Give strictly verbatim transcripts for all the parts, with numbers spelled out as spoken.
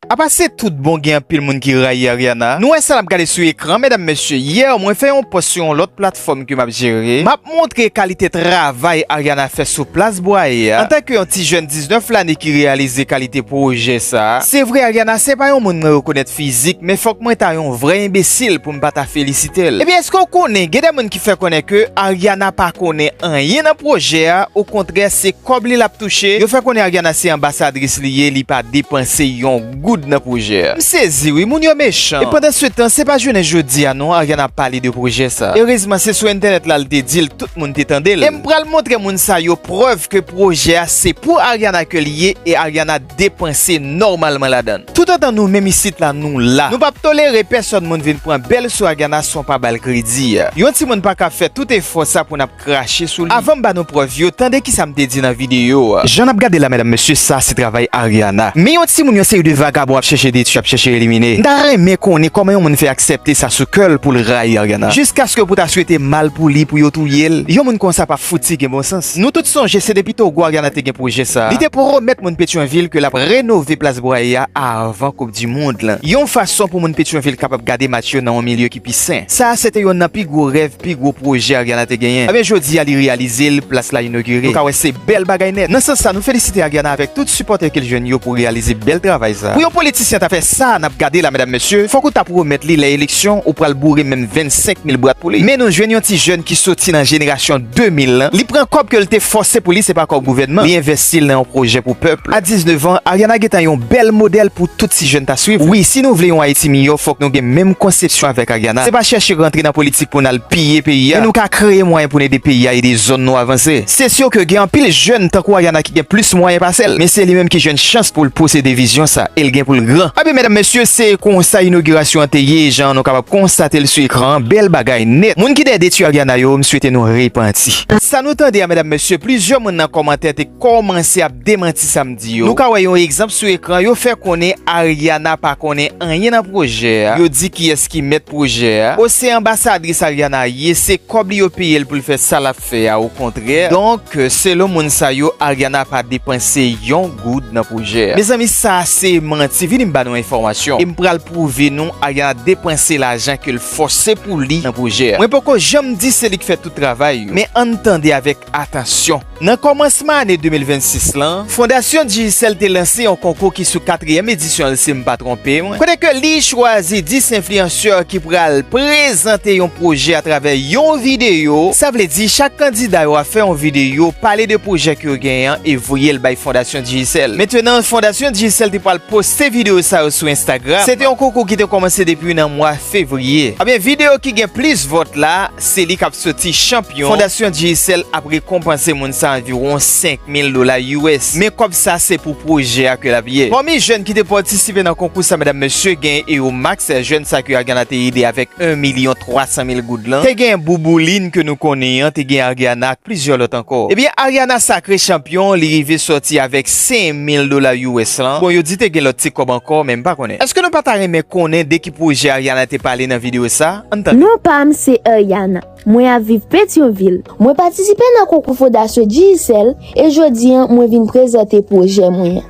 Apa se tout bon gen anpil moun ki rayi Ariana? Nou wè sa n ap gade sou ekran, medam, mesye. Yè, mwen fè yon pòs sou yon lòt platfòm ke m ap jere. M ap montre kalite travay Ariana fè sou Plas Bwaye a. Antanke yon ti jèn diznèf lane ki reyalize kalite pwojè sa a, se vre Ariana se pa yon moun mwen rekonèt fizik, men fòk mwen ta yon vrè enbesil pou m pa ta felisite l. Ebyen, èske w konnen, gen de moun ki fè konnen ke Ariana pa konnen anyen nan pwojè a, okontrè, se kòb li l ap touche. Yo fè konnen Ariana se anbasadris li ye, li pa depanse yon goud nan pwojè a. M sezi wi, moun yo mechan. E pandan se tan, se pa jounen jodi a non, Ariana ap pale de pwojè sa. Erezman, se sou entènèt la l te di l, tout moun te tande l. E m pral montre moun sa yo prèv ke pwojè a se pou Ariana ke l ye e Ariana depanse nòmalman ladan l. Toutotan nou menm isit la, nou la. Nou p ap tolere pèsòn moun vin pran bèl sou Ariana san w pa ba l kredi. Yon timoun pa ka fè tout efò sa pou n ap krache sou li. Avan m ba nou prèv yo, tande kisa m te di nan videyo a. Jan n ap gade la, medam, mesye, sa se travay Ariana. Men yon timoun, yon seri de vagabon ap chèche detwi, ap chèche elimine. M ta renmen konnen kòman yon moun fè aksepte sa sou kè l pou l rayi Ariana. Jiskaske pou ta swete mal pou li, pou yo touye l. Yon moun konsa pa fouti gen bon sans. Nou tout sonje se depi Togo Ariana te gen pwojè sa. Li te pwomèt moun Petyonvil ke l ap renove Plas Bwaye a avan Koup di Mond lan. Yon fason pou moun Petyonvil kapab gade match yo nan yon milye ki pi sen. Sa a se te yonn nan pi gwo rèv, pi gwo pwojè Ariana te genyen. Ebyen, jodi a, li reyalize l, plas la inogire. Nou ka wè se bèl bagay nèt. Nan sans sa, nou felisite Ariana avèk tout sipòtè ke l jwenn yo pou reyalize bèl travay sa. Pou yon politisyen ta fè sa n ap gade la, medam, mesye, fòk ou ta pwomèt li lè eleksyon, ou pral boure menm vennsenk mil bwat pou li. Men nou jwenn yon ti jèn ki soti nan jenerasyon de mil lan. Li pran kòb ke l te fòse pou li, se pa kòb gouvènman. Li envèsti l nan yon pwojè pou pèp. A diznèf an, Ariana gentan yon bèl modèl pou tout ti jèn ta swiv. Wi, si nou vle yon Ayiti miyò, fòk nou gen menm konsepsyon avèk Ariana. Se pa chèche rantre nan politik pou n al piye peyi a. Men nou ka kreye mwayen pou n ede peyi a, ede zòn nou avanse. Se si ke gen anpil jèn tankou Ariana ki gen plis mwayen pase l. Men se li menm ki jwenn chans pou l posede vizyon sa, e l gen pou l gran. Ebyen, medam, mesye, se konsa inogirasyon an te ye, jan nou kapab konstate l sou ekran an, bèl bagay nèt. Moun ki dèyè detwi Ariana yo, m swete nou repanti. Sa nou tande a, medam, mesye, plizyè moun nan kòmantè te kòmanse ap demanti sa m di yo. Nou ka wè yon egzanp sou ekran, yo fè konnen Ariana pa konnen anyen nan pwojè a. Yo di kiyès ki mèt pwojè a. O se anbasadris Ariana ye, se kòb li yo peye l pou l fè sa l ap fè a, okontrè. Donk, selon moun sa yo, Ariana pa depanse yon goud nan pwojè a. Mezanmi, sa se manti. Vini m ba nou enfòmasyon. E m pral pwouve nou Ariana depanse lajan ke l fòse pou li nan pwojè a. Mwen poko janm di se li k fè tout travay yo. Men ann tande avèk atansyon. Nan kòmansman ane de mil vennsis lan, Fondasyon Digicel te lanse yon konkou ki sou katriyèm edisyon l, si m pa twonpe m, kote ke li chwazi dis enfliyansè ki pral prezante yon pwojè atravè yon videyo. Sa vle di, chak kandida yo ap fè yon videyo, pale de pwojè ke yo genyen an e voye l bay Fondasyon Digicel. Mentenan, Fondasyon Digicel te pral poste videyo sa yo sou Instagram. Se te yon konkou ki te kòmanse depi nan mwa fevriye. Ebyen, videyo ki gen plis vòt la, se li k ap soti chanpyon. Fondasyon Digicel ap rekonpanse moun sa anviwon senk mil dola U S. Men kòb sa se pou pwojè a ke l ap ye. Pami jèn ki te patisipe nan konkou sa, medam, mesye, gen Eomax, jèn sa ke Ariana te ede avèk yon milyon twa san mil goud lan. Te gen Boubouline ke nou konnen an, te gen Ariana ak plizyè lòt ankò. Ebyen, Ariana sakre chanpyon, li rive sòti avèk senk mil dola U S lan. Bon, yo di te gen lòt ti kòb ankò, men m pa konnen. Èske nou pa ta renmen konnen de ki pwojè Ariana te pale nan videyo sa? Ann tande. Non pa m se Ariana. Mwen ap viv Petyonvil. Mwen patisipe nan konkou Fondasyon Digicel e jodi an mwen vin prezante pwojè mwen an.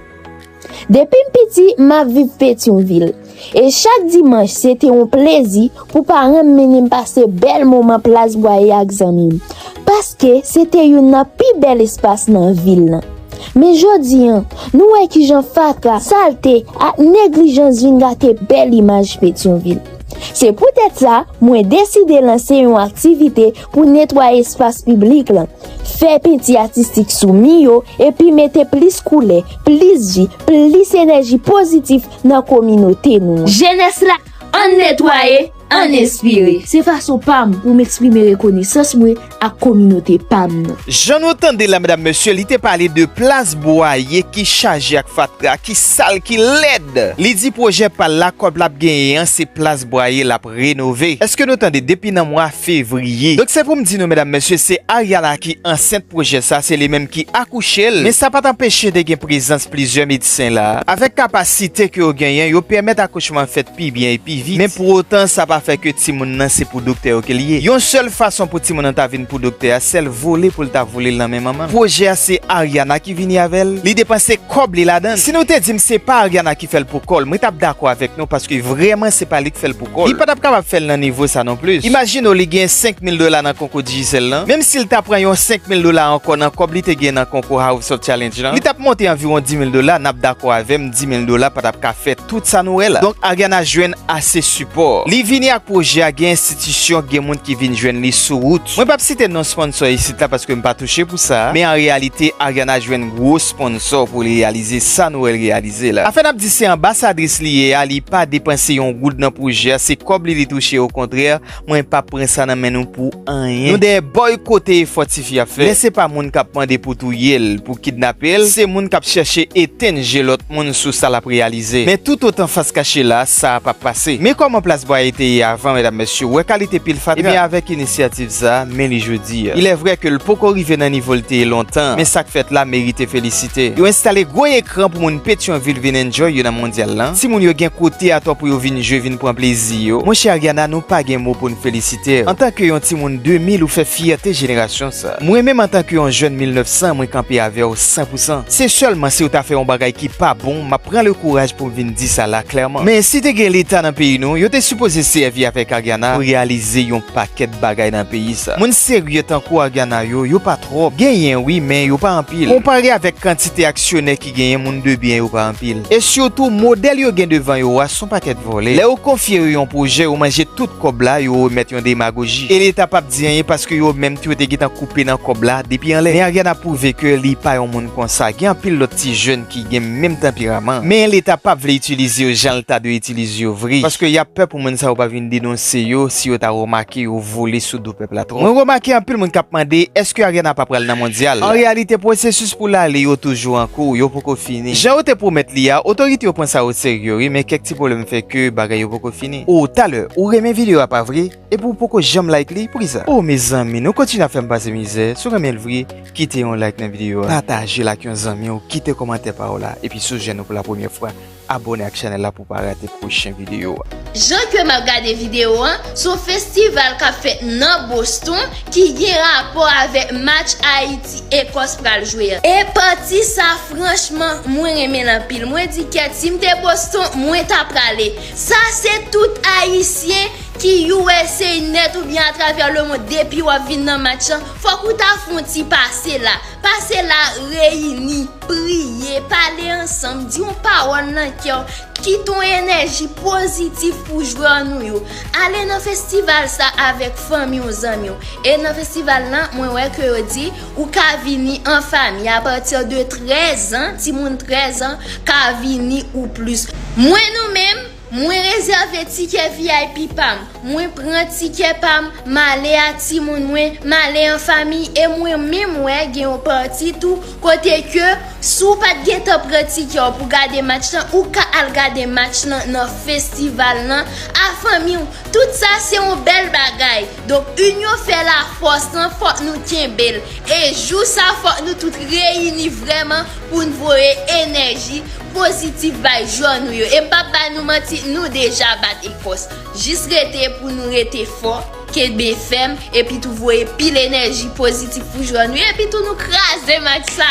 Depi m piti, m ap viv Petyonvil. E chak dimanch, se te yon plezi pou paran m mennen m pase bèl moman Plas Bwaye ak zanmi m. Paske se te youn nan pi bèl espas nan vil lan. Men jodi an, nou wè kijan fatra, salte ak neglijans vin gate bèl imaj Petyonvil. Se poutèt sa, mwen deside lanse yon aktivite pou netwaye espas piblik lan, fè penti atistik sou mi yo, epi mete plis koulè, plis ji, plis enèji pozitif nan kominote nou an. Jenès la, ann netwaye, ann enspire. Se fason pa m pou m eksprime rekonesans mwen ak kominote pa m nan. Jan nou tande la, medam, mesye, li te pale de Plas Bwaye ki chaje ak fatra, ki sal, ki lèd. Li di pwojè pa l la, kòb l ap genyen an, se Plas Bwaye l ap renove. Èske nou tande? Depi nan mwa fevriye. Donk, se pou m di nou, medam, mesye, se Ariana ki ansent pwojè sa, se li menm ki akouche l. Men sa pa t anpeche te gen prezans plizyè medsen la. Avèk kapasite ke yo genyen, yo pèmèt akouchman an fèt pi byen e pi vit. Men pou otan, sa pa afè ke timoun nan se pou doktè yo ke l ye. Yon sèl fason pou timoun nan ta vin pou doktè a, sèl vole pou l ta vole l nan men manman l. Pwojè a se Ariana ki vini avè l. Li depanse kòb li ladan l. Si nou te di m se pa Ariana ki fè l pou kò l, mwen t ap dakò avèk nou paske vrèman se pa li k fè l pou kò l. Li pa t ap kapab fè l nan nivo sa non plis. Imajine w li gen senk mil dola nan konko Digicel lan. Menm si l ta pran yon senk mil dola ankò nan kòb li te gen nan konko House of Challenge lan, li t ap monte anviwon dis mil dola, n ap dakò avè m, dis mil dola pa t ap ka fè tout sa nou wè la. Donk, Ariana jwenn ase sipò. Li vini ak pwojè a, gen enstitisyon, gen moun ki vin jwenn li sou wout. Mwen p ap site non sponsò isit la paske m pa touche pou sa, men an reyalite, Ariana jwenn gwo sponsò pou li reyalize sa nou wè l reyalize la. Afè n ap di se anbasadris li ye a, li pa depanse yon goud nan pwojè a, se kòb li li touche, okontrè, mwen p ap pran sa nan men nou pou anyen. Nou dèyè bòykote efò tifi ap fè. Lè se pa moun k ap mande pou touye l, pou kidnape l, se moun k ap chèche etenn je lòt moun sou sa l ap reyalize. Men toutotan fas kache la, sa p ap pase. Men kòman plas Bwaye te ye avan, medam, mesye, w wè kalite pil fatra. Ebyen, avèk inisyativ sa, men li jodi a. Il est vrai ke l poko rive nan nivo l te ye lontan, men sa k fèt la merite felisite. Yo enstale gwo ekran pou moun Petyonvil vin enjoy yo nan mondyal lan. Timoun yo gen kote atò pou yo vin jwe, vin pran plezi yo. Monchè Ariana, nou pa gen mo pou n felisite w. Antanke yon timoun de mil, ou fè fyète jenerasyon sa. Mwen menm, antanke yon jèn mil nèf san, mwen kanpe avè w san pou san. Se sèlman si w ta fè yon bagay ki pa bon, m ap pran le kouraj pou m vin di sa la klèman. Men si te gen Leta nan peyi nou, yo te sipoze sèvi avèk Ariana pou reyalize yon pakèt bagay nan peyi sa. Moun serye tankou Ariana yo, yo pa twòp. Genyen wi, men yo pa anpil. Konpare avèk kantite aksyonè ki genyen, moun de byen yo pa anpil. E sitou, modèl yo gen devan yo a, s on pakèt vòlè. Lè yo konfye yo yon pwojè, yo manje tout kòb la, yo remèt yon demagoji. E Leta p ap di anyen paske yo menm tou yo te gentan koupe nan kòb la depi anlè. Men Ariana pwouve ke li pa yon moun konsa. Gen anpil lòt ti jèn ki gen menm tanperaman. Men Leta p ap vle itilize yo jan l ta dwe itilize yo vre. Paske y ap pè pou moun sa yo pa vin denonse yo si yo ta remake yo vole sou do pèp la twòp. Mwen remake anpil moun k ap mande, èske Ariana pa pral nan mondyal? An reyalite, pwosesis pou l ale yo toujou an kou, yo poko fini. Jan yo te pwomèt li a, otorite yo pran sa oserye wi, men kèk ti pwoblèm fè ke bagay yo poko fini. O, talè, ou renmen videyo a pa vre? Epi w poko janm like li, poukisa? O, mezanmi, nou kontinye ap fè m pase mizè. Si w renmen l vre, kite yon like nan videyo a. Pataje l ak yon zanmi w, kite kòmantè pa w la, epi si w jwenn nou pou la premyè fwa, abòne ak chanèl la pou w pa rate pwochen videyo a. Jan ke m ap gade videyo an, se yon festival k ap fèt nan Boston ki gen rapò avèk match Ayiti-Ekòs pral jwe an. E pati sa, franchman, mwen renmen l anpil. Mwen di, kèt, si m te Boston, mwen ta prale. Sa se tout Ayisyen ki U S A nèt oubyen atravè lemonn, depi w ap vin nan match lan, fòk ou ta fè yon ti pase la. Pase la, reyini, priye, pale ansanm, di yon pawòl nan kè w, kite yon enèji pozitif pou jwè nou yo. Ale nan festival sa avèk fanmi w, zanmi w. E nan festival lan, mwen wè ke yo di, ou ka vini an fanmi apati de trèz an, timoun trèz an ka vini ou plis. Mwen, nou menm, mwen rezève tikè V I P pa m. Mwen pran tikè pa m, m ale a timoun mwen, m ale an fanmi, e mwen menm wè gen yon pati tou kote ke si w pa t gentan pran tikè w pou gade match lan, ou ka al gade match lan nan festival lan a fanmi w. Tout sa se yon bèl bagay. Donk, inyon fè lafòs lan, fòk nou kenbe l. E jou sa, fòk nou tout reyini vrèman pou n voye enèji pozitif bay jwè nou yo. E m p ap ba nou manti, nou deja bat Ekòs. Jis rete pou nou rete fò, kenbe fèm, epi tou voye pil enèji pozitif pou jwè nou yo, epi tou nou kraze match sa.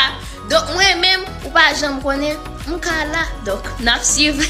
Donk, mwen menm, ou pa janm konnen, m ka la. Donk, n ap swiv.